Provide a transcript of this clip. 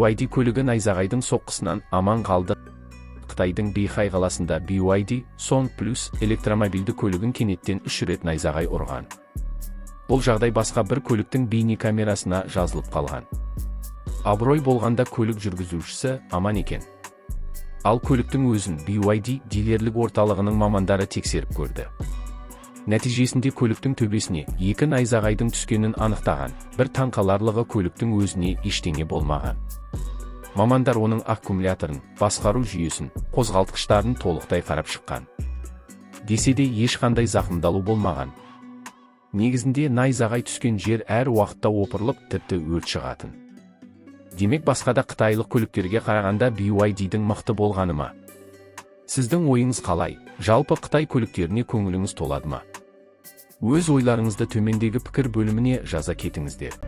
BYD көлігі найзағайдың соққысынан аман қалды. Қытайдың Бейхай қаласында BYD Song Plus электромобильді көлігін кенеттен үш рет найзағай ұрған. Бұл жағдай басқа бір көліктің бейнекамерасына жазылып қалған. Абырой болғанда, көлік жүргізушісі аман екен. Ал көліктің өзін BYD дилерлік орталығының мамандары тексеріп көрді. Нәтижесінде көліктің төбесіне екі найзағайдың түскенін анықтаған. Бір таңқаларлығы, көліктің өзіне ештеңе болмаған. Мамандар оның аккумуляторын, басқару жүйесін, қозғалтқыштарын толықтай қарап шыққан. Десе де, ешқандай зақымдалу болмаған. Негізінде найзағай түскен жер әр уақытта опырылып, тіпті өрт шығатын. Демек, басқа да қытайлық көліктерге қарағанда BYD-дің мықты болғаны ма? Сіздің ойыңыз қалай? Жалпы, қытай көліктеріне көңіліңіз толады ма? Өз ойларыңызды төмендегі пікір бөліміне жаза кетіңіздер.